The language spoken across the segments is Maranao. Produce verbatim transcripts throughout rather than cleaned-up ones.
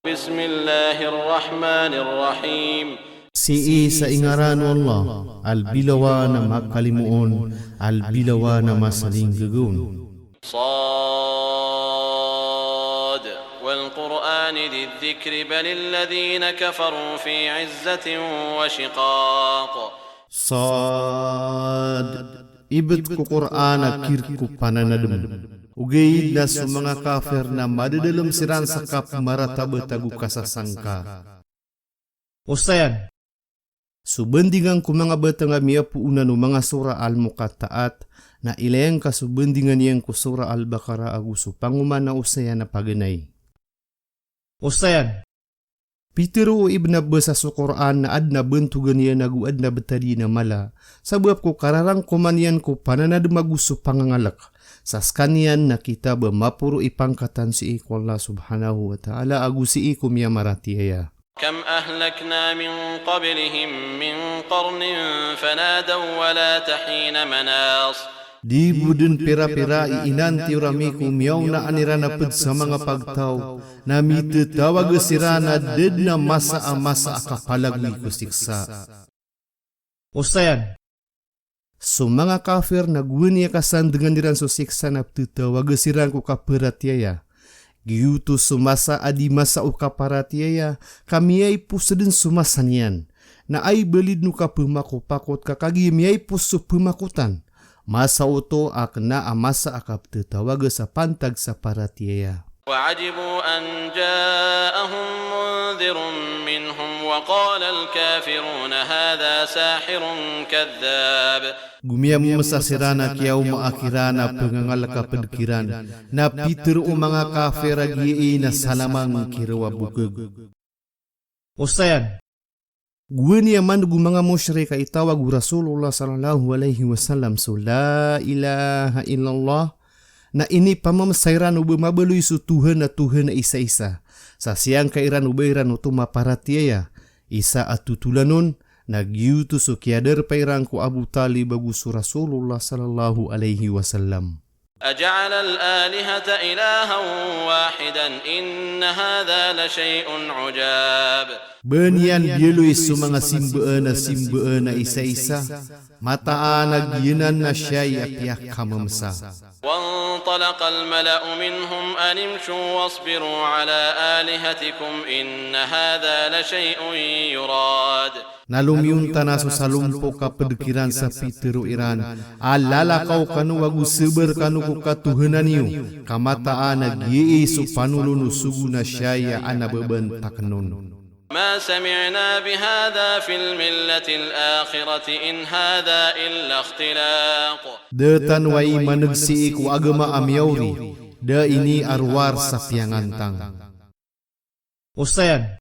بسم الله الرحمن الرحيم. Sii sa ingaran o Allah, a lbilawan a makalimoon, a lbilawan a masalinggagawn. صاد والقرآن ذي الذكر بل الذين كفروا في عزة وشقاق. Sad. Ibt ko Qur'an a kirk ko pananadm. Ogaid na so manga kafir na madadalm siran sa kapmaratabata ago kasasangka. Osayan. So bandingan ko manga batang a miyapoon o manga surah Al-Muqatta'at, na ilay angka so bandingan iyan ko surah Al-Baqarah ago so pangoman a osayan a paganay. Osayan. Pitharo o Ibn Abbas a so Qur'an na adn a bantogan iyan ago adn a btad iyan a mala, sabap ko kararangkoman iyan ko pananadm ago so pangangalk. Sa skaniyan na kitab a maporo i pangkatan sii ko Allah subhanahu wa ta'ala ago sii ko miyamaratiyaya. كم أهلكنا من قبلهم من قرن فنادوا ولات حين مناص. Di bo dn pirapira i inantiyor ami ko miyaonaan iran a pd sa manga pagtaw, na mitatawaga siran a da dn a masa a masa a kapalagoy ko siksa. Osayan. So manga kafir na gowani a kasandngan iran so siksa na ptatawaga siran ko kaparatiyaya. Giyoto so masa a di masa o kaparatiyaya, ka miyaipos dn so masa niyan. Na ay balid o kapmakopakot ka kagiya miyaipos so pmakotan. Masa oto a kna a masa a kaptatawaga sa pantag sa paratiyaya. وعجبوا أن جاءهم منذر منهم وقال الكافرون هذا ساحر كذاب. Go miyamamsa siran a kiyaoma a kiran a pngangalk a pd kiran, na pitharo o manga kafir a giyai na salamang kiraw a bokg. Osayan. Gowani a mandg o manga mushrik a itawag o Rasulullah sallallahu alaihi wasallam so la ilaha illallah, na inipamamsa iran o ba mabaloy so Tuhan a Tuhan a isa-isa. Sa siyangka iran o ba iran oto maparatiyaya. Isa a totolan on, na giyoto so kiyadarpa iran ko Abu Talib ago so Rasulullah sallallahu alaihi wasallam. أجعل الآلهة إلها واحدا إن هذا لشيء عجاب. Ba niyan biyaloy so manga simbaan a simbaan a isa-isa, mataan a giyanan na siyai a piyakamamsa. وانطلق الملأ منهم أن امشوا واصبروا على آلهتكم إن هذا لشيء يراد. Na lomiyonta na so salompok a pd kiran sa pitharo iran a, lalakaw kano ago sabar kano ko katohanan iyo, ka mataan a giyai so panolon o sogo na siyai a ana babantakn on. ما سمعنا بهذا في الملة الآخرة إن هذا إلا اختلاق. Da tano ai maneg sii ko agama a miyaori, da ini a rowar sa piyangantang. Osayan.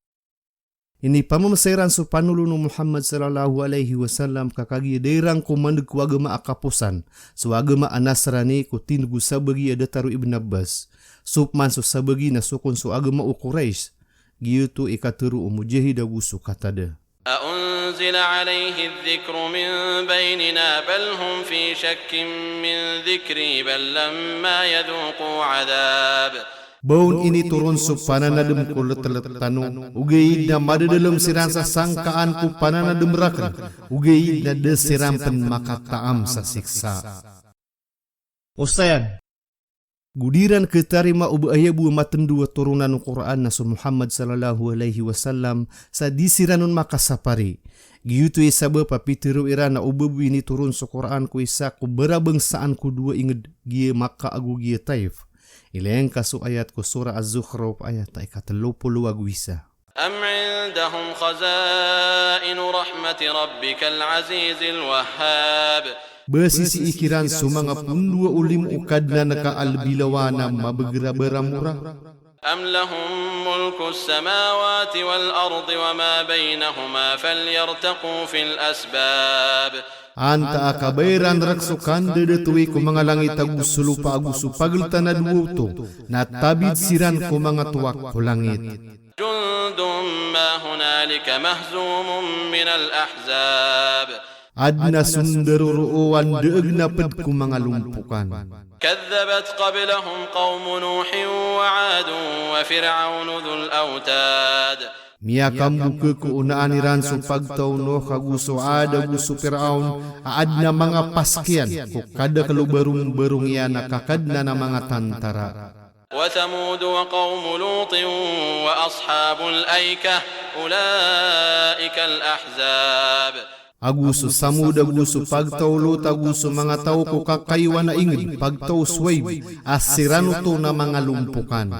Inipamamsa iran so panolon o Muhammad sallallahu alaihi wasallam ka kagiya da iran ko maneg ko agama a kaposan, so agama a Nasrani ko tindg o sabagi a datar o Ibn Abbas. Sopman so sabagi na sokon so agama o Quraysh. Giyoto i katharo o Mujahid ago so Qatada. أأنزل عليه الذكر من بيننا بل هم في شك من ذكري بل لما يذوقوا عذاب. Ba on initoron so pananadm ko ltlt tano, ogaid na madadalm siran sa sangkaan ko pananadm rakn, ogaid na da siran pn makataam sa siksa. Osayan. Go di ran khatarima o ba aya bo a matndo a toronan o Qur'an na so Muhammad sallallahu alaihi wasallam sa di siran on makasapari. Giyoto i sabap a pitharo iran a o ba bo initoron so Qur'an ko isa ko barabangsaan ko dowa ingd giya Makkah ago giya Taif. Ilay angka so ayat ko Surah Az-Zukhruf ayat a ikatlo polo ago isa. أم عندهم خزائن رحمة ربك العزيز الوهاب. Ba sisii kiran so manga pondoa o limo o Kadnan ka a lbilawan a mabgra ba ramora. أم لهم ملك السماوات والأرض وما بينهما فليرتقوا في الأسباب. Antaa ka ba iran rk so kandadatowi ko manga langit ago so lopa ago so pagltan a dowa oto, na tabid siran ko manga towak ko langit. جند ما هنالك مهزوم من الأحزاب. Adn a sondaro roo a ndaag na pd ko manga lompokan. كذبت قبلهم قوم نوح وعاد وفرعون ذو الأوتاد. Miyakambokhag ko onaan iran so pagtaw o Nuh ago so Ad ago so Firaun a adn a manga paskiyan ko kadakl o barongbarong iyan a kakadnan a manga tantara. وثمود وقوم لوط وأصحاب الأيكة أولئك الأحزاب. Ago so Samud ago so pagtaw o Lut ago so manga taw ko kakaiwan a ingd, pagtaw o Shuaib, a siran oto na manga lompokan.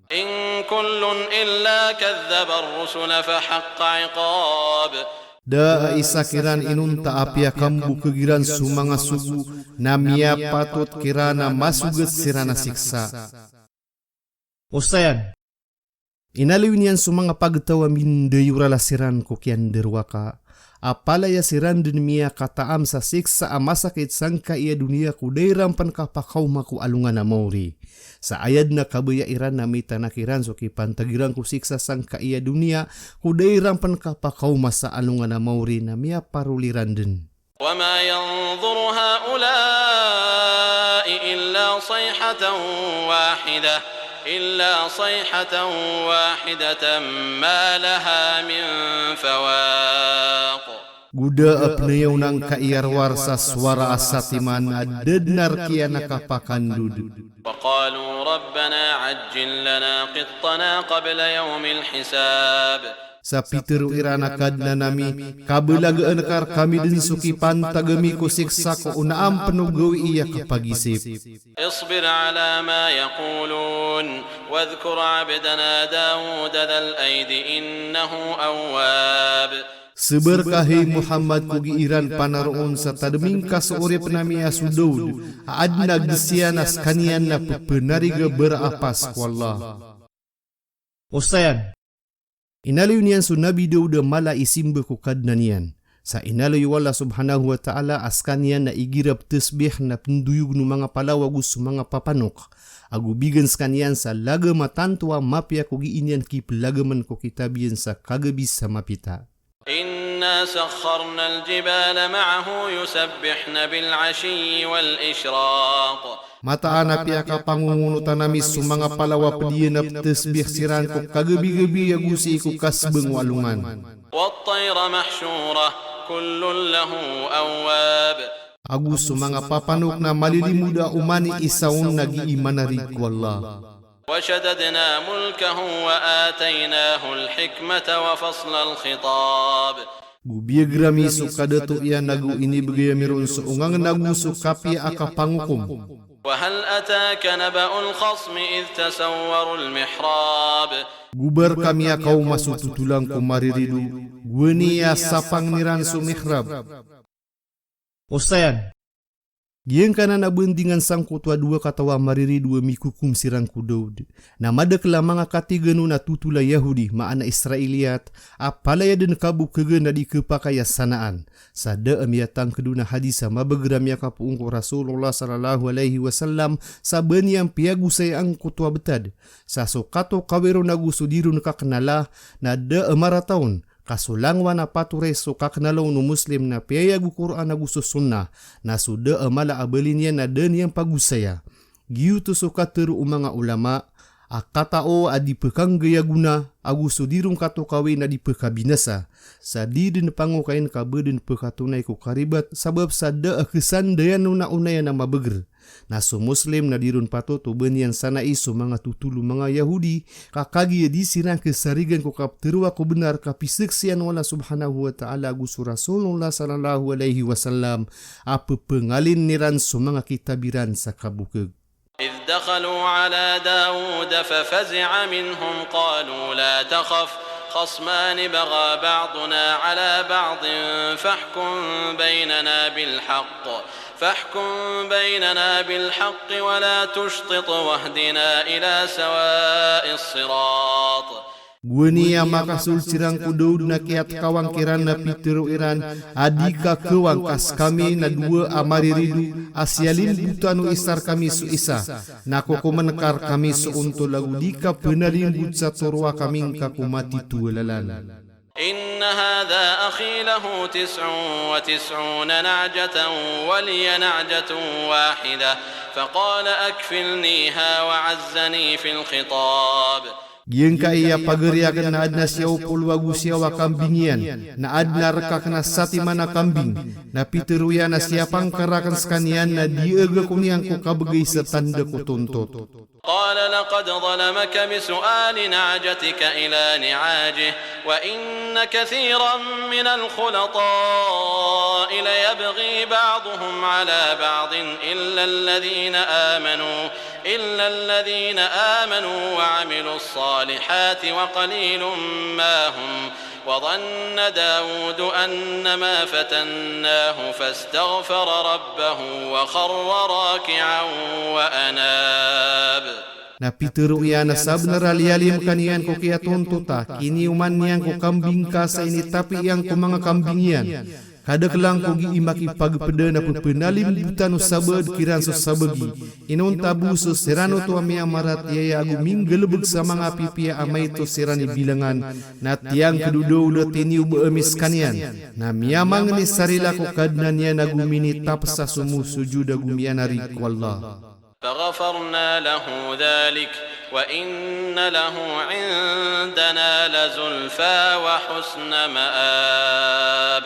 إن كل إلا كذب الرسل فحق عقاب. Da a isa kiran inonta a piyakambokhag iran so manga sogo, na miyapatot kiran a masogat siran a siksa. Osayan. Inaloy niyan so manga pagtaw a mindayorala siran ko kiyandarowaka, a palaya siran dn miyakataam sa siksa a masakit sangkaya doniya ko da iran pn kapakaoma ko alongan a maori. Sa aya dn a kabaya iran na mitanak iran so kipantag iran ko siksa sangkaya doniya ko da iran pn kapakaoma sa alongan a maori na miyaparoli ran dn. وما ينظر هؤلاء إلا صيحة واحدة، إلا صيحة واحدة ما لها من فواق. Go da a pnayawn angkai a rowar sa sowara a satiman a da dn a rk iyan a kapakandod. وقالوا ربنا عجل لنا قطنا قبل يوم الحساب. Sa pitharo iran a Kadnan ami, kablagaan ka rkami dn so kipantag ami ko siksa ko onaan pn o gawii a kapagisip. اصبر على ما يقولون واذكر عبدنا داود ذا الأيد إنه أواب. Sabar ka, hay Muhammad, ko gii ran panaroon sa tadmi ngka so oripn ami a so Daud, a adn a gsiyan a skaniyan na pphanariga bara a pas ko Allah. Osayan. Inaloy niyan so Nabi Daud a mala i simba ko Kadnan iyan. Sa inaloy o Allah subhanahu wa ta'ala a skaniyan na igira ptasbih na pndoyogn o manga palaw ago so manga papanok. Ago bigan skaniyan sa lagam a tanto a mapiya ko gii niyan kiplagaman ko kitab iyan sa kagabi sa mapita. إنا سخرنا الجبال معه يسبحن بالعشي والإشراق. Mataan a piyakapangongonotan ami so manga palaw a pd iyan a ptasbih siran ko kagabi-gabi ago sii ko kasbang o alongan. والطير محشورة كل له أواب. Ago so manga papanok na malilimod a oman i isa on na gii manarig ko Allah. وشددنا ملكه وآتيناه الحكمة وفصل الخطاب. Go biyagr ami so kadato iyan ago inibgay ami ron so ongangn ago so kapiya a kapangokom. وهل أتاك نبأ الخصم إذ تسوروا المحراب. Go ba rka miyakaoma so totolan ko marirido, gowani a sapangn iran so mihrab. Osayan. Giyangkanan a bandingan sangkoto a dowa kataw a marirido a mikokom siran ko Daud. Na madakl a manga katigan on a totol a Yahudi, maana Israiliyat, a palaya dn kabokhagan a di khapakay a sanaan. Sa da a miyatangkd on a hadis a mabagr a miyakapoon ko Rasulullah sallallahu alaihi wasallam, sa ba niyan piyagosaya angkoto a btad. Sa so katokawi ron ago so di ron kaknala, na da a marata on, ka so langowan a patoray so kaknala on o Muslim na piyayag o Qur'an ago so Sunnah, na so da a mala a bali niyan na da niyan pagosaya. Giyoto so katharo o manga ulama, a katao a di pkhanggay a gona, ago so di ron katokawi na di pkhabinasa. Sa di dn pangokayn ka ba dn pkhatonay ko karibat, sabap sa da a khasandayan on a onayan a mabagr. Na so Muslim na di ron patot o ba niyan sanai so manga totol o manga Yahudi, ka kagiya di siran khasarigan ko kaptharoa ko bnar ka pizaksian o Allah subhanahu wa ta'ala ago so Rasulullah sallallahu alaihi wasallam, a pphangalin iran so manga kitab iran sa kabokhag. إذ دخلوا على داود ففزع منهم قالوا لا تخف خصمان بغى بعضنا على بعض فاحكم بيننا بالحق فاحكم بيننا بالحق ولا تشطط واهدنا إلى سواء الصراط. Gowani a makasold siran ko Daud na kiyatkawan kiran na pitharo iran a di ka kawan ka skami na dowa a marirido a siyalimbota o isa rkami so isa. Na kokoman ka rkami so ontol ago di ka pnalimbot sa toroa kami ngka ko matito a lalan. إن هذا أخي له تسع وتسعون نعجة ولي نعجة واحدة فقال أكفلنيها وعزني في الخطاب. Giyangkai a pagari aken na aden a siyaw polo ago siyaw a kambing iyan, na aden a rek aken a satiman a kambing, na pitero iyan a siyapangkar aken sekaniyan na diyaga ko niyan ko kabegay sa tanda ko tontot. قال لقد ظلمك بسؤال نعجتك إلى نعاجه وإن كثيرا من الخلطاء ليبغي بعضهم على بعض إلا الذين آمنوا إلا الذين آمنوا وعملوا الصالحات وقليل ما هم وظن داود أنما فتناه فاستغفر ربه وخر راكعا وأناب. Na pitero iyan a sabenar a liyalim ka niyan ko kiyatontot a kiniyoman iyan ko kambing ka sa initapi iyan ko manga kambing iyan. Kadakelan ko gii makipagpeda na pepenalimbotan o sabad kiran so sabagi. Inonta bo so siran oto a miyamaratiyaya ago minggalebeg sa manga pipiya a maito siran i bilangan, na tiyangked o Daud a tiniyoba ami sekaniyan, na miyamangni sa rila ko Kadnan iyan ago minitap sa somosojod ago miyanari ko Allah. فغفرنا له ذلك وإن له عندنا لزلفى وحسن مآب.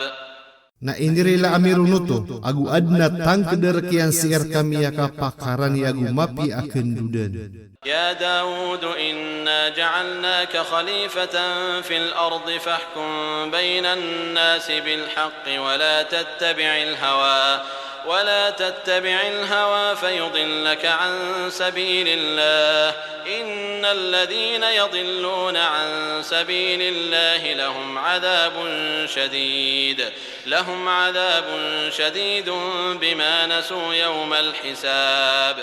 Na inirila ami ron oto, ago aden a tangked a rek iyan sii rekami a kapakarani ago mapiya a kendodan. يا داود إنا جعلناك خليفة في الأرض فاحكم بين الناس بالحق ولا تتبع الهوى ولا تتبع الهوى فيضلك عن سبيل الله إن الذين يضلون عن سبيل الله لهم عذاب شديد لهم عذاب شديد بما نسوا يوم الحساب.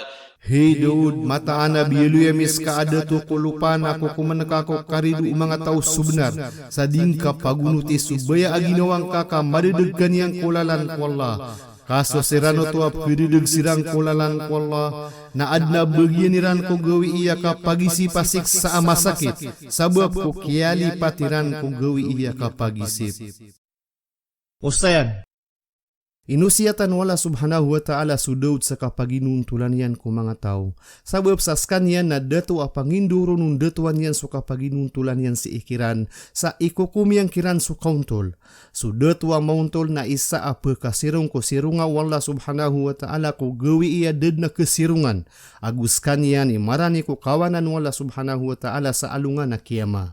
Hay Daud, mataan a biyaloy ami seka a dato ko lopa na kokomen ka ko karido o manga taw so benar, sa di ngka pagonoti so baya a ginawa ngka ka madedeg ka niyan ko lalan ko Allah. Ka so siran oto a pekededeg siran ko lalan ko Allah, na aden a bagian iran ko gawii a kapagisip a siksa a masakit, sabap ko kiyalipat iran ko gawii a kapagisip. Osayan. Inosiyatan o Allah subhanahu wa ta'ala so Daud sa kapaginontolan iyan ko manga taw. Sabap sa sekaniyan na dato a pangindoro on datoan iyan so kapaginontolan iyan sii kiran, sa ikokom iyan kiran so kaontol. So dato a maontol na isa a pekasirong ko sironga o Allah subhanahu wa ta'ala ko gawii a da den a kesirongan. Ago sekaniyan i marani ko kawanan o Allah subhanahu wa ta'ala sa alongan a kiyama.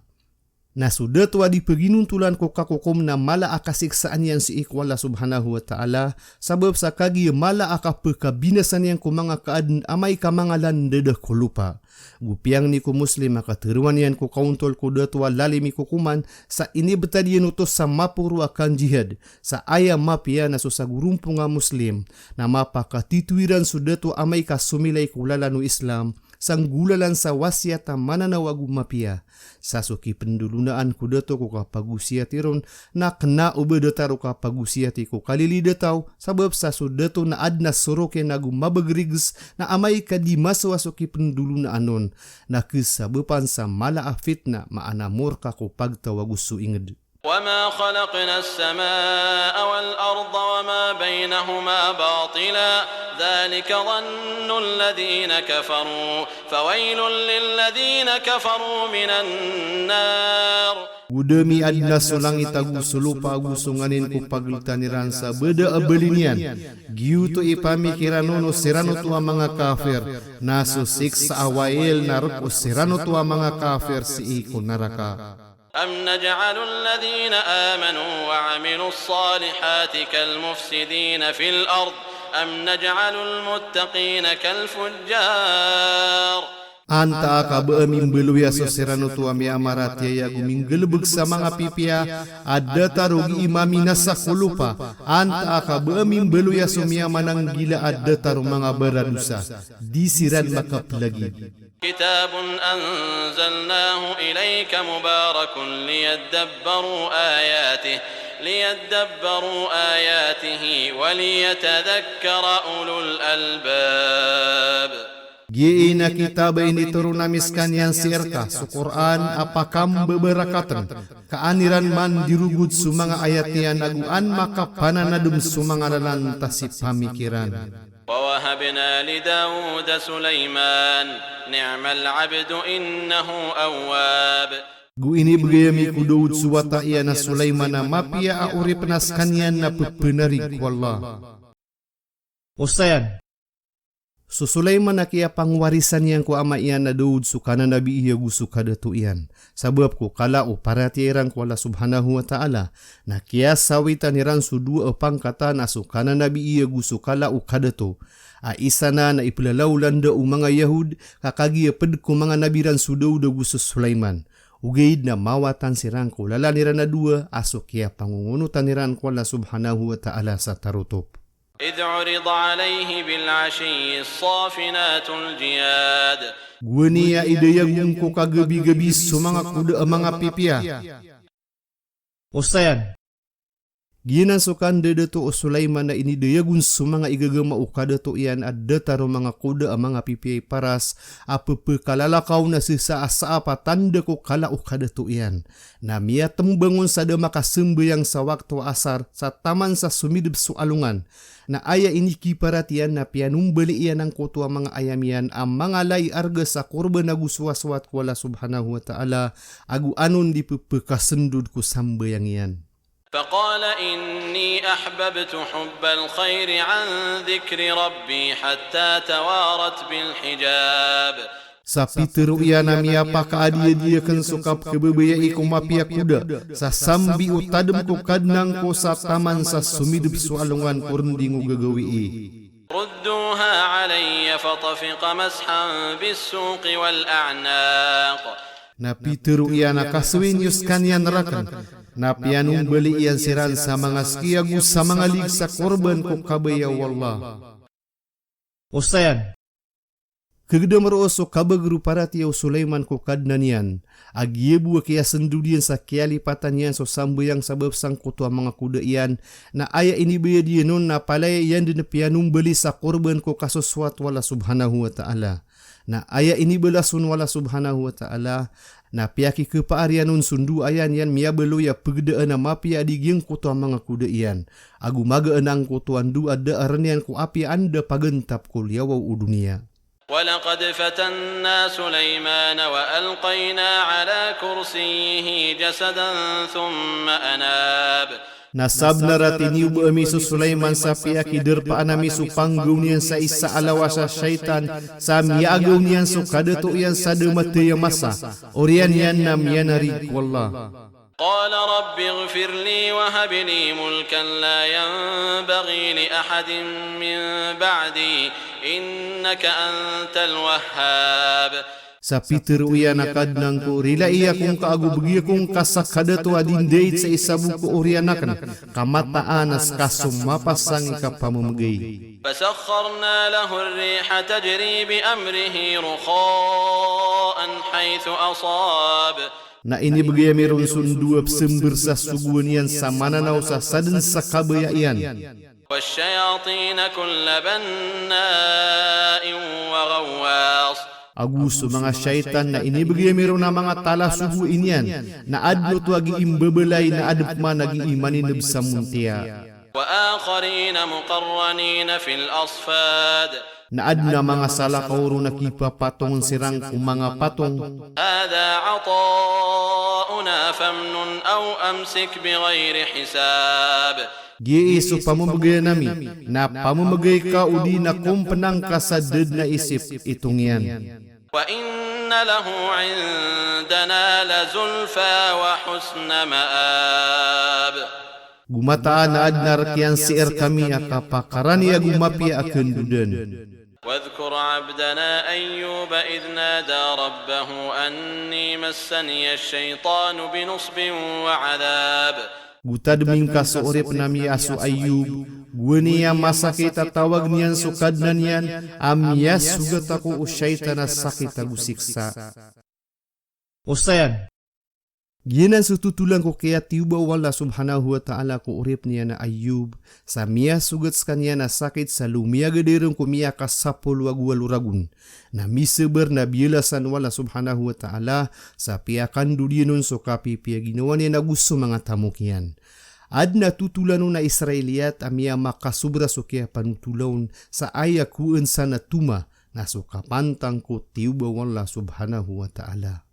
Na so dato a di peginontolan ko kakokom na mala a kasiksaan iyan sii ko Allah subhanahu wa ta'ala, sabap sa kagiya mala a kapekabinasa niyan ko manga kaaden amay ka manga landada ko lopa. Go piyangni ko Muslim a kateroan iyan ko kaontol ko dato a lalim i kokoman sa inibetad iyan oto sa maporo a kanjihad, sa aya mapiya na so sagorompong a Muslim na mapakatitowiran so dato amay ka somilay ko lalan o Islam, sa nggolalan sa wasiyat a mananaw ago mapiya. Sa so kipendolonaan ko dato ko kapagosiyati ron na kena o ba datar o kapagosiyati ko kalilid a taw, sabap sa so dato na aden a sorok iyan ago mabagrigs na amay ka di masowa so kipendolonaan on, na kesabapan sa mala a fitna, maana morka ko pagtaw ago so inged. وما خلقنا السماء والأرض وما بينهما باطلا ذلك ظن الذين كفروا فويل للذين كفروا من النار. Go da mi aden a so langit ago so lopa ago so nganin ko pageltan iran sa beda a bali niyan. Giyoto i pamikiran on o siran oto a manga kafir, na so siksa a wail na rek o siran oto a manga kafir sii ko naraka. أم نجعل الذين آمنوا وعملوا الصالحات كالمفسدين في الأرض أم نجعل المتقين كالفجار. Antaa ka ba ami mbaloya so siran oto a miyamaratiyaya ago minggalebeg sa manga pipiya a datar o gii maminasa ko lopa? Antaa ka ba ami mbaloya so miyamananggila a datar o manga baradosa? Di siran makaplagid. كتاب أنزلناه إليك مبارك ليدبروا آياته، ليدبروا آياته وليتذكر أولو الألباب. Giyai na kitab a initoron ami skaniyan sii rka, so Qur'an a pakambabarakatn, ka an iran man dirogod so manga ayat iyan ago an makapananadm so manga lalan ta si pamikiran. ووهبنا لداود سليمان، نعم العبد إنه أواب. Go inibgay ami ko Daud so wata iyan a Sulaiman a mapiya a oripn a skaniyan na ppnarig ko Allah. Osayan. So Sulaiman a kiyapangwarisan iyan ko ama iyan a Daud so kananabi iyan ago so kadato iyan. Sabap ko kala o paratiyaya iran ko Allah Subhanahu wa Ta'ala, na kiyasawitan iran so dowa a pangkatan a so kananabi iyan ago so kala o kadato. A isa na na iplalaolan da o manga Yahud, ka kagiya pd ko manga nabi ran so Daud ago so Sulaiman. Ogaid na mawatan siran ko lalan iran a dowa a so kiyapangongonotan iran ko Allah Subhanahu wa Ta'ala sa tarotop. إذ عرض عليه بالعشي الصافنات الجياد. Gowani a idayagon ko kagabigabi so manga koda a manga pipiya. Osayan. Giyanan so kandadato o Sulaiman a inidayagon so manga igagama o kadato iyan a datar o manga koda a manga pipiya i paras a ppkalalakaw na sisa a saap a tanda ko kala o kadato iyan. Na miyatmbang on sa da makasambayang sa wakto asar sa taman sa somidp so alongan. Na aya inikiparat iyan na piyanombali iyan angkoto a manga ayam iyan a manga lay arga sa korban ago sowasowat ko Allah Subhanahu wa Ta'ala, ago anon di ppkasndod ko sambayang iyan. فقال إني أحببت حب الخير عن ذكر ربي حتى توارت بالحجاب. Sa pitharo iyan a miyapakaadiyadi akn so kapkhababayai ko mapiya a koda, sa sambi o tadm ko Kadnan ko sa taman sa somidp so alongan ko rnding o gagawii. ردوها علي فطفق مسحا بالسوق والأعناق. Na pitharo iyan a kasoy niyo skaniyan rakn, na piyanombali iyan siran sa manga ski ago sa manga lig sa korban ko kabaya o Allah. Osayan. Khagdam roo so kabagr o paratiyaya o Sulaiman ko Kadnan iyan, a giya bo a kiyasndod iyan sa kiyalipatan iyan so sambayang sabap sangkoto a manga koda iyan, na aya inibayad iyan on na palaya iyan dn piyanombali sa korban ko kasosowat o Allah Subhanahu wa Ta'ala. Na aya inibalas on o Allah Subhanahu wa Ta'ala, na piyakikhapaar iyan on so ndowa a ayan iyan miyabaloy a pgdaan a mapiya a di giyangkoto a manga koda iyan. Ago magaan angkoto a ndowa a da a rn iyan ko apiya anda pagantap ko liyawaw o doniya. ولقد فتنا سليمان وألقينا على كرسيه جسدا ثم أناب. Na sabnar a tiniyoba ami so Sulaiman sa piyakidarpaan ami so panggawni iyan sa isa a lawas a shaytan, sa miyaagaw niyan so kadato iyan sa da mathay a masa, oriyan iyan na miyanarig ko Allah. قال رب اغفر لي وهب لي ملكا لا ينبغي لأحد من بعدي إنك أنت الوهاب. Sa pitharo iyan a Kadnan ko, rilai akongka ago bgi akongka sa kadato a di ndait sa isa bo ko oriyan akn, ka mataan a ska so mapasang i kapamamgay. فسخرنا له الريح تجري بأمره رخاء حيث أصاب. Na inibgay ami ron so ndowa a psmbr sa sogoan iyan sa mananaw sa sadn sa kabaya iyan. والشياطين كل بناء وغواص. Ago so manga shaytan na inibgay ami ron a manga talasogoan iyan, na adn oto a gii mbabalay na adn pman a gii maninb sa montiya. وآخرين مقرنين في الأصفاد. Na adn a manga salakaw ron a kipapatong siran ko manga patong. هذا عطاؤنا فامنن أو أمسك بغير حساب. Giyai so pamamgayan ami, na pamamgay ka odi na kompnang ka sa da dn a isip itong iyan. وإن له عندنا لزلفى وحسن مآب. Go mataan a adn a rk iyan sii rkami a kapakarani ago mapiya a kandodan. واذكر عبدنا أيوب إذ نادى ربه أني مسني الشيطان بنصب وعذاب. Go tadmi ngka so oripn ami a so Ayub, gowani a masakit a tawag niyan so Kadnan iyan, a miyasogat ako o shaytan a sakit ago siksa. Osayan. Giyanan so totolan ko kiyatiyoba o Allah subhanahu wa ta'ala ko oripn iyan a Ayyub, sa miyasogat skaniyan a sakit sa lomiyagad iran ko miyakasapolo ago walo ragon. Na misabar na biyalasan o Allah subhanahu wa ta'ala, sa piyakandod iyan on so kapipiya ginawa niyan ago so manga tamok iyan. Adn a totolan on a Israiliyat a miyamakasobra so kiyapanotola on sa aya kowaan san a toma na so kapantang ko tiyoba o Allah subhanahu wa ta'ala.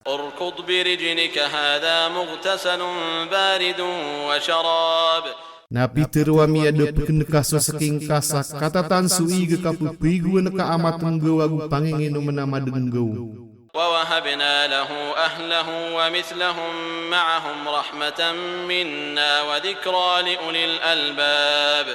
اركض برجلك هذا مغتسل بارد وشراب. Na pitharo ami a dapkn ka so sking ka sa katatan so ig ka pphaigowan ka a matnggaw ago panginginomn a madnggaw. ووهبنا له أهله ومثلهم معهم رحمة منا وذكرى لأولي الألباب.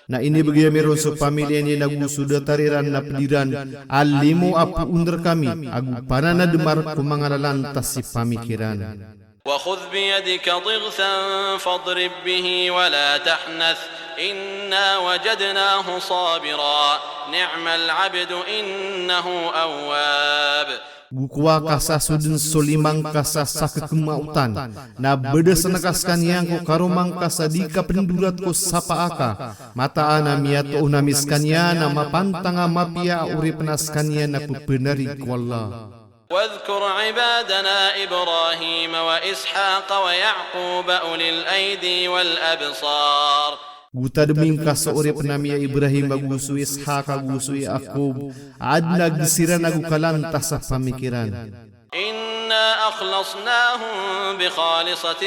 Na inibgay ami ron so pamilya niyan ago so datar iran na pd iran a limo a poon rkami ago pananadm a rk ko manga lalantas i pamikiran. وخذ بيدك ضغثا فاضرب به ولا تحنث إنا وجدناه صابرا نعم العبد إنه أواب. Go kowa ka sa sodn so lima ngka sa sakk a otan, na bdasn ka skaniyan ko karoma ngka sa di ka pndorat ko sapa aka, mataan a miyatoon ami skaniyan a mapantang a mapiya a oripn a skaniyan a ppnarig ko Allah. واذكر عبادنا إبراهيم وإسحاق ويعقوب أولي الأيدي والأبصار. Go tadmi ngka so oripn ami a Ibrahim ago so Ishaq ago so Yaqub, a adn a gsiran ago kalantas a pamikiran. إنا أخلصناهم بخالصة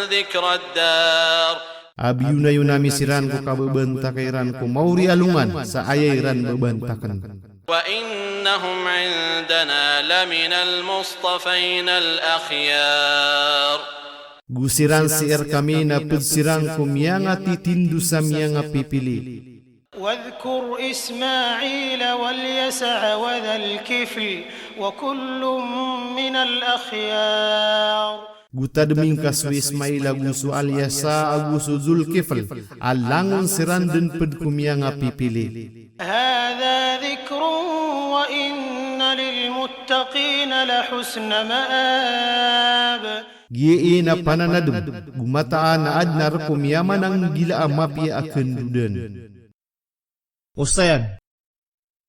ذكرى الدار. A biyonayon ami siran ko kababantakan iran ko maori a alongan sa aya iran babantakan. وإنهم عندنا لمن المصطفين الأخيار. Go siran sii rkami na pd siran ko miyangatitindo sa miyangapipili. واذكر إسماعيل واليسع وذا الكفل وكل من الأخيار. Go tadmi ngka so Ismail ago so Alyasa ago so Zulkifl, a langon siran dn pd ko miyangapipili. هذا ذكر وإن للمتقين لحسن مآب. Giyai na pananadm, go mataan a adn a rk o miyamananggila a mapiya a khandodan. Osayan.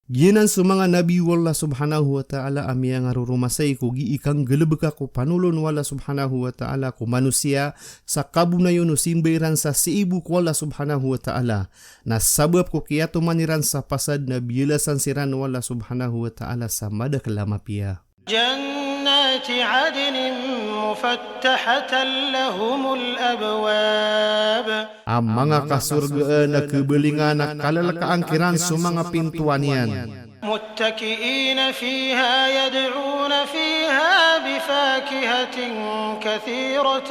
Giyanan so manga nabi o Allah subhanahu wa ta'ala a miyangaroromasay ko gii kanggalbka ko panolon o Allah subhanahu wa ta'ala ko manosiya sa kabonayon o simba iran sa sii bo ko Allah subhanahu wa ta'ala. Na sabap ko kiyatoman iran sa pasad na biyalasan siran o Allah subhanahu wa ta'ala sa madakl a mapiya. جنات عدن مفتحة لهم الأبواب. A manga kasorgaan a khabalingan a kalalkaan kiran so manga pintoan iyan. متكئين فيها يدعون فيها بفاكهة كثيرة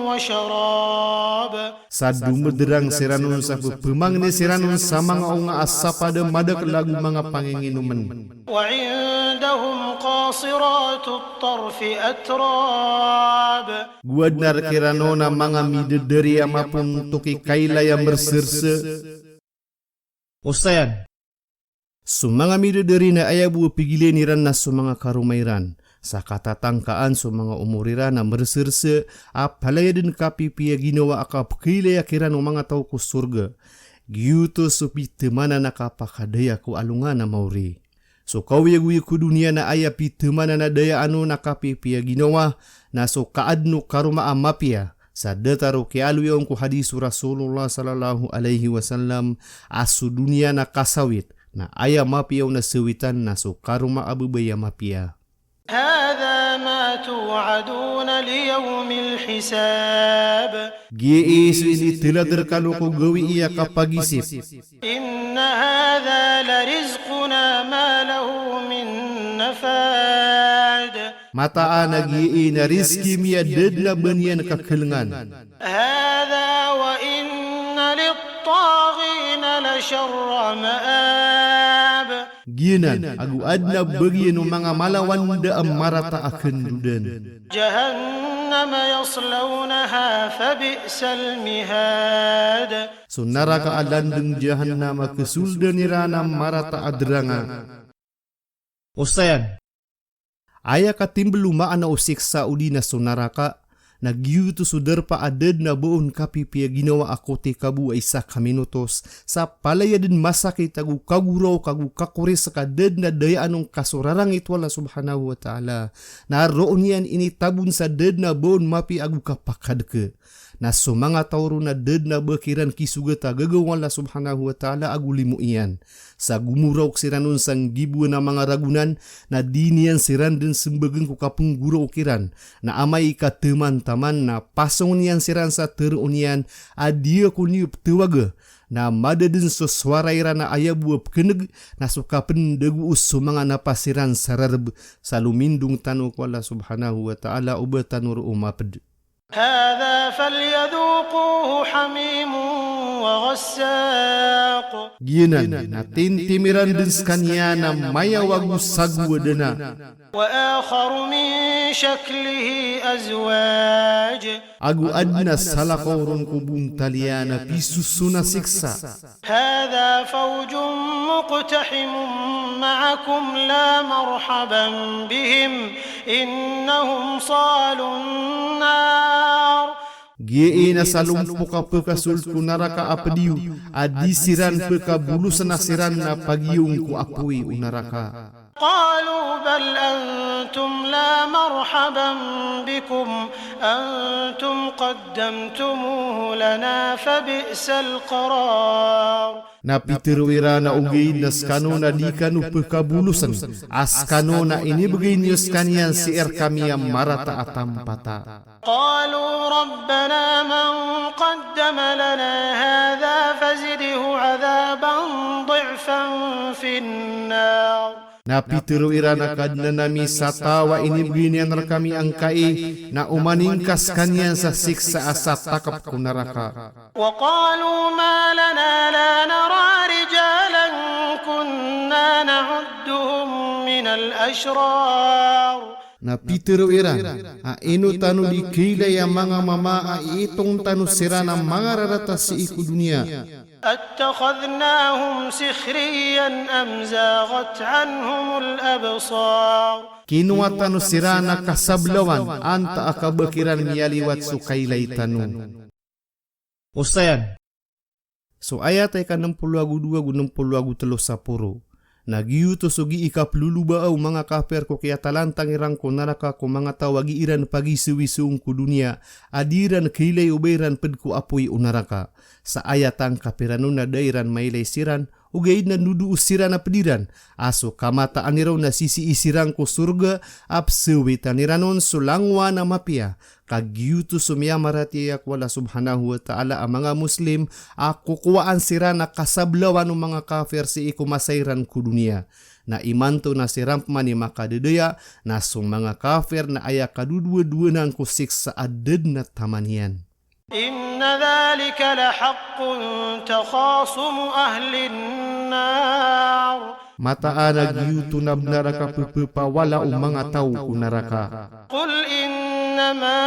وشراب. Sa domdrang siran on sa pphmangni siran on sa manga onga a sapad a madakl ago manga panginginomen. وعندهم قاصرات الطرف أتراب. Go adn a rk iran on a manga midadari a mapontok i kailay a mrserse. Osayan. So manga midadari na aya bo a pigilayn iran na so manga karoma iran. Sa katatangkaan so manga omor iran a mrserse a palaya dn kapipiya ginawa a kapkhailaya kiran o manga taw ko sorga. Giyoto so pitamanan a kapakadaya ko alongan a maori. So kaoyagoyag ko doniya na aya pitamanan a dayaan on a kapipiya ginawa na so kaadn o karoma a mapiya. Sa datar o kiyaaloya on ko hadis o Rasulullah sallallahu alaihi wasallam a so doniya na kasawit, na aya mapiya on a sawitan na so karoma a babay a mapiya. هذا ما توعدون ليوم الحساب. Giyai so inithlad rkano ko gawii a kapagisip. إن هذا لرزقنا ما له من نفاد. Mataan a giyai na rizki mi a da dn a ba niyan kakhalangan. هذا وإن للطاغين لشر مآب. Giyanan, ago adn a bagian o manga malawan da a marata a khandodan. جهنم يصلونها فبئس المهاد. So naraka a landng jahannam a khasoldan iran a marata a dranga. Osayan. Aya katimbl o maana o siksa odi na so naraka, Na giyoto so darpa a da dn a ba on kapipiya ginawa a kotika bo a isa ka minutos, sa palaya dn masakit ago kagoraok ago kakoris ka da dn a dayaan on ka so rarangit o Allah subhanahu wa ta'ala. Na roo niyan initabon sa da dn a ba on mapiya ago kapakadka. Na so manga taw ron na da dn a ba kiran kisogat a gagaw o Allah subhanahu wa ta'ala ago limo iyan. Sa gomoraok siran on sa nggiboan a manga ragonan, na di niyan siran dn smbagn ko kapnggoraok iran. Na amay ka taman-taman na pasong iyan siran sa tharoon iyan a di ako niyo pthawaga. Na mada dn so sowara iran a aya bo a pkneg, na so kapndagoos so manga napas iran sa rarb, sa lomindong tano ko Allah subhanahu wa ta'ala o ba tano roo mapd. هذا فليذوقوه حميم وغساق. Giyanan na tintim iran dn skaniyan a mayaw ago sagowa dn a. وآخر من شكله أزواج. Ago adn a salakaw ron ko bontal iyan a pisoson a siksa. هذا فوج مقتحم معكم لا مرحبا بهم إنهم صالوا النار. Giya i na salompok a pkasold ko naraka a pd iyo, a di siran pkabolosn a siran na pagiyong ko apoy o naraka. قالوا بل أنتم لا مرحبا بكم أنتم قدمتموه لنا فبئس القرار. Na pitharo iran a ogaid na skano na di kano pkabolosn, a skano na inibgay niyo skaniyan sii rkami a marata a tampata. قالوا ربنا من قدم لنا هذا فزده عذابا ضعفا في النار. Na pitharo iran a Kadnan ami, sa taw a inibgay niyan rkami angkai, na omaning ka skaniyan sa siksa a satakp ko naraka. وقالوا ما لنا لا نرى رجالا كنا نعدهم من الأشرار. Na pitharo iran a ino tano di kailay a manga mama a iitong tano siran a manga rarata sii ko doniya. أتخذناهم سخريا أم زاغت عنهم الأبصار. Kinowa tano siran a kasablawan, antaa ka ba kiran miyaliwat so kailay tano. Osayan. So ayat a ika nm polo ago dowa ago nm polo ago tlo sa poro. Na giyoto so gii kaplolobaa o manga kafir ko kiyatalantang iran ko naraka ko manga taw a gii ran pagisowisoon ko doniya, a di ran kailay o ba iran pd ko apoy o naraka. Sa ayat angka piran on na da iran mailay siran, ogaid na ndodoos siran a pd iran a so kamataan iran on na sisii siran ko sorga, a pzawitan iran on so langowan a mapiya. Ka giyoto so miyamaratiyaya ko Allah subhanahu wa ta'ala a manga Muslim a kokowaan siran a kasablawan o manga kafir sii ko masa iran ko doniya. Na imanto na siran pman i makadadaya, na so manga kafir na aya kadodowadowanan ko siksa a da dn a taman iyan. إن ذلك لحق تخاصم أهل النار. Mataan a giyoto na bnar a kappapawala o manga taw ko naraka. قل إنما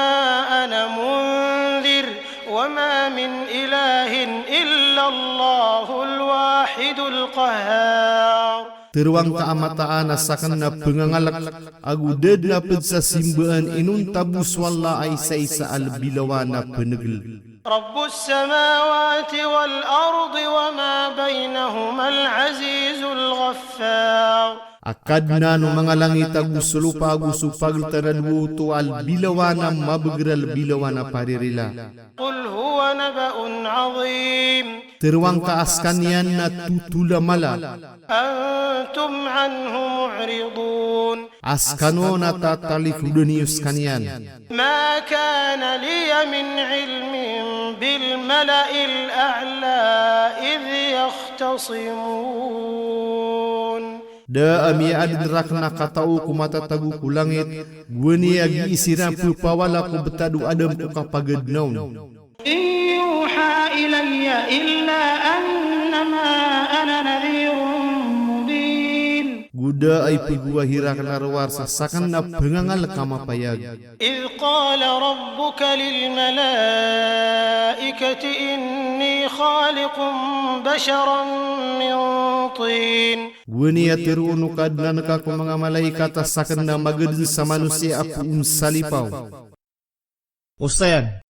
أنا منذر وما من إله إلا الله الواحد القهار. Tharoang ka a mataan a sakn na pngangalk, ago da dn a pd sa simbaan inonta bo so Allah a isaisa a lbi lawan a pnegel. رب السماوات والأرض وما بينهما العزيز الغفار. A Kadnan o manga langit ago so lopa ago so pagltan a dowa oto a lbi lawan a mabgr a lbi lawan a paririla. قل هو نبأ عظيم. Tharoang ka a skaniyan na totol a mala. أنتم عنه معرضون. A skano na tatalikodan iyo skaniyan. ما كان لي من علم بالملأ الأعلى إذ يختصمون. Da a miyaadn rakn a katao ko matatago ko langit, gowani a gii siran pphawala ko btad o Adam ko kapagadn on. إن يوحى إلي إلا أنما أنا نذير مبين. Go da a ipgowahi rakn a rowar sa sakn na pngangalk a mapayag. إذ قال ربك للملائكة إني خالق بشرا من طين. Gowani a tharoon o Kadnan ka ko manga malaikat a sakn na magadn sa manosiya a poon sa lipaw. Osayan.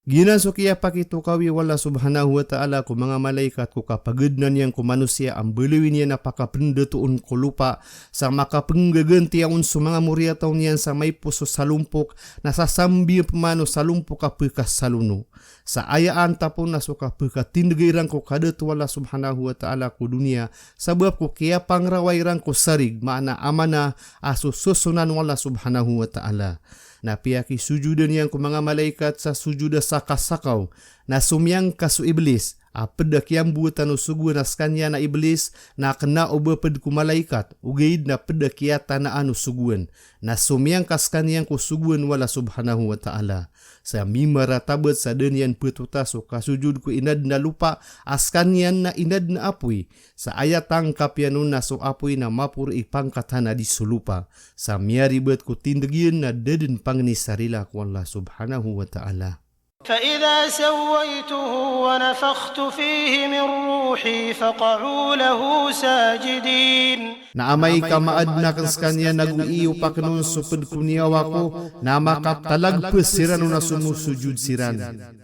Giyanan so kiyapakitokawi o Allah subhanahu wa ta'ala ko manga malaikat ko kapagadnan iyan ko manosiya a mbaloyin iyan a pakapndatoon ko lopa, sa makapnggagantiya on so manga moriyataw niyan sa maipos so salompok, na sasambi pman o salompok a pkasalono. Sa aya antap on na so kapkatindga iran ko kadato o Allah subhanahu wa ta'ala ko doniya, sabap ko kiyapangrawa iran ko sarig, maana amanah a so sosonan o Allah subhanahu wa ta'ala. Na piyakisojodan iyan ko manga malaikat sa sojod a sakasakaw. Na somiyangka so Iblis, a pd a kiyambowatan o sogoan a skaniyan a Iblis, na kna o ba pd ko malaikat, ogaid na pd a kiyatanaan o sogoan. Na somiyangka skaniyan ko sogoan o Allah subhanahu wa ta'ala. Sa mimaratabat sa da niyan ptota so kasojod ko inadn a lopa a skaniyan na inadn a apoy. Sa aya tangkap iyan on na so apoy na maporo i pangkatan a di so lopa. Sa miyaribat ko tindg iyan na da dn pangni sa rila ko Allah subhanahu wa ta'ala. فإذا سويته ونفخت فيه من روحي فقعوا له ساجدين. Na amay ka maadn akn skaniyan ago i opakn on so pd ko niyawa ko, na makatalagps siran on a somosojod siran.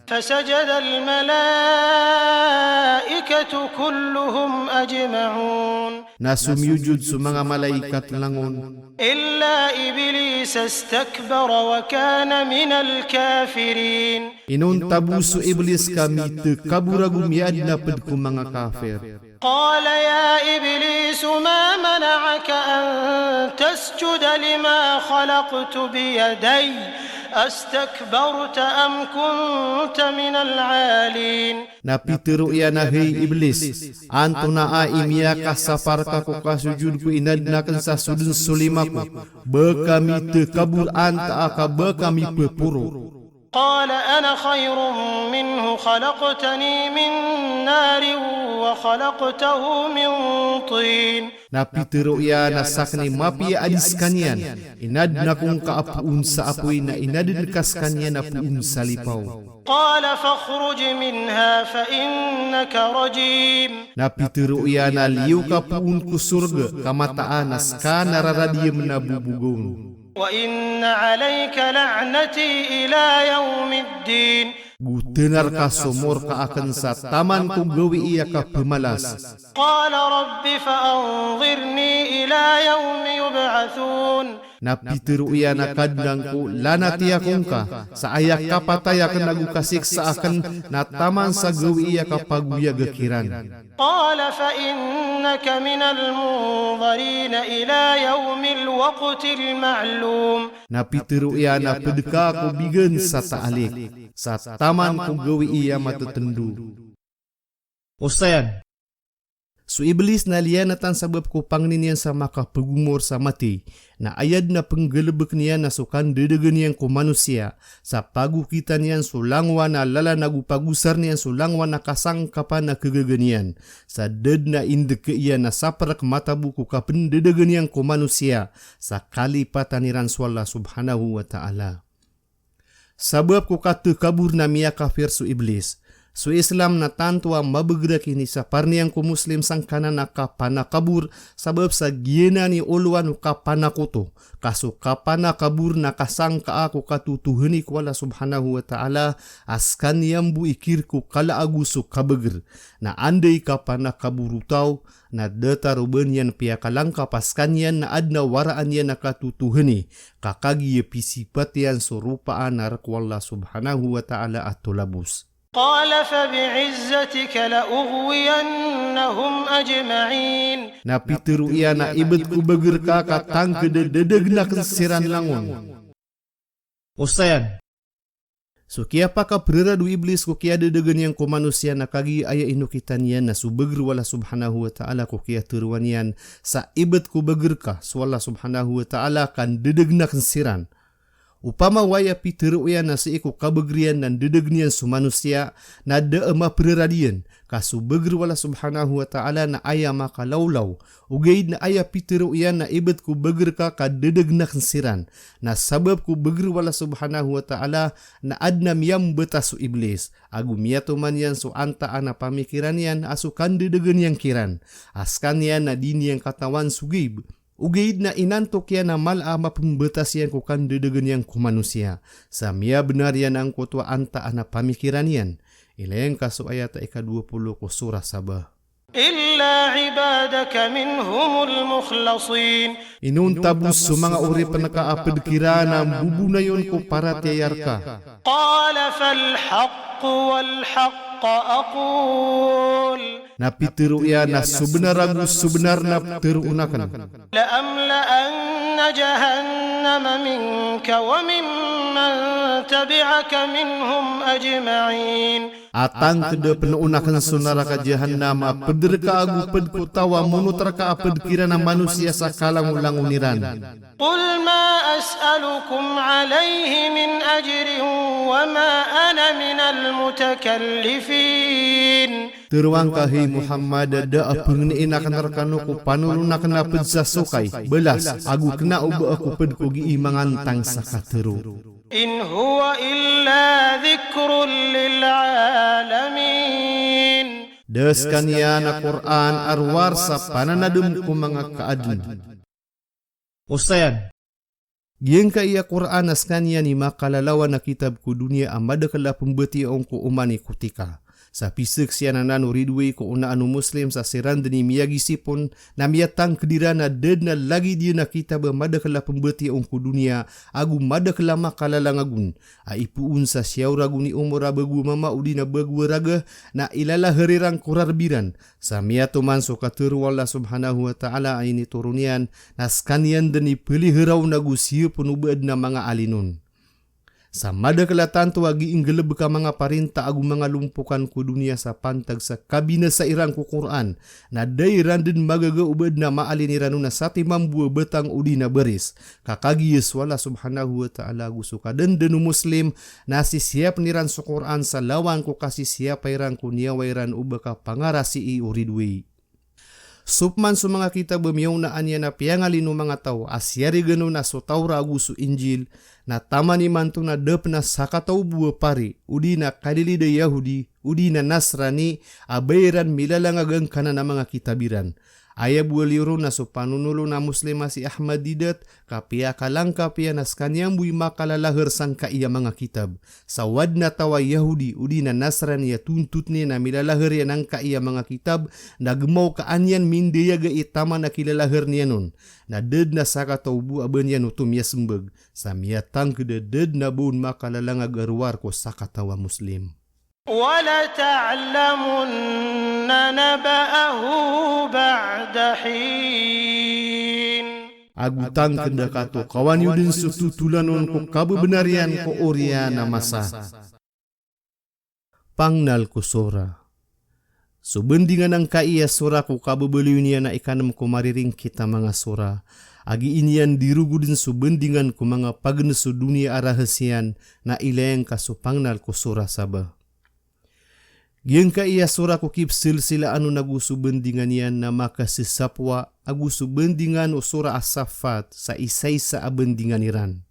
فسجد الملائكة كلهم أجمعون. Na somiyojod so manga malaikat langon. إلا إبليس استكبر وكان من الكافرين. Inonta bo so Iblis ka mitakabor ago miyaadn a pd ko manga kafir. قال يا إبليس ما منعك أن تسجد لما خلقت بيدي أستكبرت أم كنت من العالين. Na pitharo iyan a, hay Iblis, antonaa i miyakasapar ka ko kasojod ko inadn akn sa sodn so lima ko, ba ka mitakabor antaa ka ba ka mipphoro. قال أنا خير منه خلقتني من نار وخلقته من طين. Na pitharo iyan a sakn i mapiya a di skaniyan, inadn akongka a poon sa apoy na inadn ka skaniyan a poon sa lipaw. قال فاخرج منها فإنك رجيم. Na pitharo iyan a liyo ka poon ko sorga ka mataan a ska na raradiyamen a bobogaon. وإن عليك لعنتي إلى يوم الدين. Go tnar ka so morka akn sa taman ko gawii a kapemalas. قال رب فأنظرني إلى يوم يبعثون. Na pitharo iyan a Kadnan ko, lanati akongka sa aya kapatay akn ago kasiksa akn na taman sa gawii a kapagoyag kiran. قال فإنك من المنظرين إلى يوم الوقت المعلوم. Na pitharo iyan a pd ka ko bigan sa taalik, sa taman ko gawii a matatndo. Osayan. So Iblis na liyanatan sabap ko pangni niyan sa makapagomor sa mati, na aya dn a pnggalbkn iyan na so kandadagan iyan ko manosiya, sa pagokitan iyan so langowan a lalan ago pagosarn iyan so langowan a kasangkapan a khagaga niyan, sa da dn a indka iyan a saprk matabo ko kapndadagan iyan ko manosiya, sa kalipatan iran so Allah subhanahu wa ta'ala. Sabap ko katakabor na miyakafir so Iblis. So Islam na tanto a mabagr a kinisapar niyan ko Muslim sangkanan a kapanakabor, sabap sa giyanan i olowan o kapanakoto. Ka so kapanakabor na kasangkaa ko katotohani ko Allah subhanahu wa ta'ala, a skaniyan bo i kir ko kala ago so kabagr. Na anda i kapanakabor o taw, na datar o ba niyan piyakalangkap a skaniyan na adn a waraan iyan a katotohani, ka kagiya pisipat iyan so ropaan a rk o Allah subhanahu wa ta'ala a tolabos. قال فبعزتك لأغوينهم أجمعين. Na pitharo iyan a ibt ko bagr ka ka tangkd a dadagn akn siran langon. Osayan. So kiyapakaprarad o Iblis ko kiyadadagan iyan ko manosiya na kagiya aya inokitan iyan na so bagr o Allah subhanahu wa ta'ala ko kiyatharoa niyan sa ibt ko bagr ka so Allah subhanahu wa ta'ala ka ndadagn akn siran. Opama o aya pitharo iyan na sii ko kabagr iyan na ndadagn iyan so manosiya na da a maprarad iyan, ka so bagr o Allah subhanahu wa ta'ala na aya makalawlaw, ogaid na aya pitharo iyan na ibt ko bagr ka ka dadagn akn siran. Na sabap ko bagr o Allah subhanahu wa ta'ala na adn a miyambata so Iblis, ago miyatoman iyan so antaa na pamikiran iyan a so kandadagan iyan kiran, a skaniyan na di niyan katawan so ghaib. Ogaid na inantok iyan a mala a mapembatas iyan ko kandedegen iyan ko manosiya. Sa miyabenar iyan angkoto a antaa na pamikiran iyan. Ilay angka so ayat a ika dowa polo ko Surah Saba. إلا عبادك منهم المخلصين. Inonta bo so manga oripen ka a ped kiran a mbobonayon ko paratiyaya reka. قال فالحق والحق أقول. Na pitero iyan a so benar ago so benar na teroon aken. لأملأن جهنم منك وممن تبعك منهم أجمعين. A tangked a penoon aken so naraka Jahannam a ped reka ago ped ko taw a monot reka a ped kiran a manosiya sa kalangolangon iran. قل ما أسألكم عليه من أجر وما أنا من المتكلفين. Teroang ka, hay Muhammad, a da a pengeneen aken rekano ko panolon aken a ped sa sokay, belas, ago kena o ba ako ped ko gii mangantang sa katero. إن هو إلا ذكر للعالمين. Da sekaniyan a Qur'an a rowar sa pananadem ko manga kaaden. Osayan. Giyangkai a Qur'an a sekaniyan i makalalawan a kitab ko doniya a madakel a pembatiyaon ko oman i kotika. Sa piseksiyan anan o ridoay ko onaan o Muslim sa siran den i miyagisipon na miyatangked iran a da den a lagid iyan a kitab a madakel a pembatiyaon ko doniya ago madakel a makalalang agon. A ipoon sa siyaw ragon i omor a bago a mama odi na bago a raga na ilalaher iran ko rareb iran. Sa miyatoman so katero o Allah subhanahu wa ta'ala a initoron iyan, na sekaniyan den i peliheraon ago siyapon o ba aden a manga alin on. Sa madakel a tanto a gii nggalebek a manga parinta ago manga lompokan ko doniya sa pantag sa kabinasa iran ko Qur'an, na da iran den magaga o ba aden a maalin iran on a satiman bo a batang odi na baris. Ka kagiya so Allah subhanahu wa ta'ala ago so kadenden o Muslim, na sisiyapen iran so Qur'an sa lawan ko kasisiyapa iran ko niyawa iran o ba kapangarasii o ridoay. Sopman so manga kitab a miyaona aniyan a piyangalin o manga taw a siyarigan on a so Tawrat ago so Injil, na taman imanto na da pen a sakataw bo a pari, odi na kalilid a Yahudi, odi na Nasrani, a ba iran milalangag angkanan a manga kitab iran. Aya bo a liyo ron na so panonolon a Muslim a si Ahmad Deedat, ka piyakalangkap iyan a sekaniyan bo i makalalaher sangkai a manga kitab. Sa o aden a taw a Yahudi odi na Nasrani a tontotn iyan a milalaher iyan angkai a manga kitab, na gemaw ka an iyan mindayaga i taman a kilalahern iyan on. Na da den a sakataw bo a ba niyan oto miyasembag. Sa miyatangked a da den a ba on makalalangag a rowar ko sakataw a Muslim. ولتعلمن نبأه بعد حين. Ago tangked a katokawan iyo den so totolan on ko kabebenar iyan ko oriyan a masa. Pangnal ko sora. So bandingan angkai a sora ko kababaloy niyan a ikanem ko mariringkit a manga sora. A gii niyan di rogoden so bandingan ko manga pagen so doniya a rahasiyan na ilay angka so pangnal ko sora Saba. Giyangkai a sora ko kipsilsilaan on ago so bandingan iyan na makasesapowa ago so bandingan o sora a Saffat sa isaisa a bandingan iran.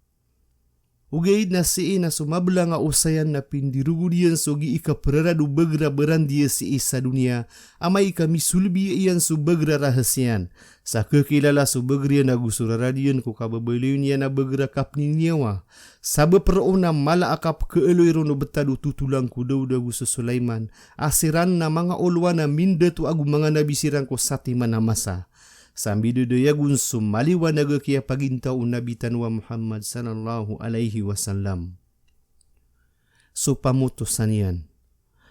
Ogaid na sii na so mabelang a osayan na pindirogod iyan so gii kaperarad o bager a barandi a sii sa doniya, amay ka misolbi iyan so bager a rahasiyan. Sa kekilala so bager iyan ago so rarad iyan ko kababaloy niyan a bager a kapniniyawa. Sabap roo na mala a kapkealoy ron o betad o totolan ko Daud ago so Sulaiman, a siran na manga olowan a mindato ago manga nabi siran ko satiman a masa. Sa mbidadayag on so maliwanag a kiyapagintaw o Nabi tano a Muhammad sallallahu alaihi wasallam. So pamotosan iyan.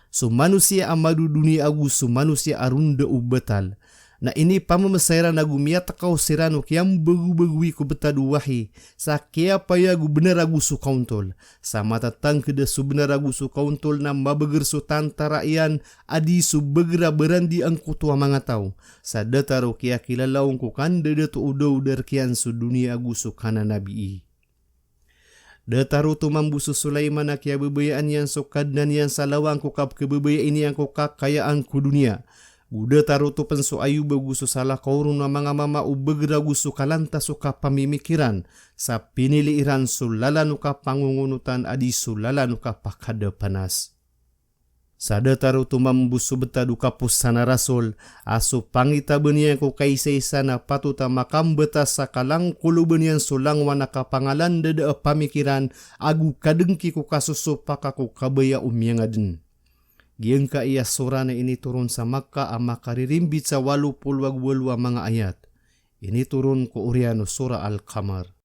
So manosiya a madodoniya ago so manosiya a ronda o batal. Na inipamamesa iran ago miyatekaw siran o kiyambagobagowi ko betad o wahi, sa kiyapayag o benar ago so kaontol. Sa matatangked a so benar ago so kaontol na mabeger so tantara iyan a di so beger a barandi angkoto a manga taw. Sa datar o kiyakilala on ko kandadato o Daud a rek iyan so doniya ago so kananabii. Datar oto mambo so Sulaiman a kiyababayaan iyan so Kadnan iyan sa lawan ko kapkebabayai niyan ko kakayaan ko doniya. Go datar oto pen so Ayub ago so salakaw ron a manga mama o beger ago so kalantas o kapamimikiran, sa pinili iran so lalan o kapangongonotan a di so lalan o kapakadapanas. Sa datar oto mambo so btad o kaposan a rasul, a so pangitabn iyan ko kaisaisa na patot a makambtas a kalangkolobn iyan so langowan a kapangalandada a pamikiran, ago kadngki ko kasosopak ko kabaya o miyangadn. Giyangkai a sura na initoron sa Makkah a makaririmbit sa walo polo ago walo a manga ayat. Initoron ko oriyan o Surah Al-Qamar.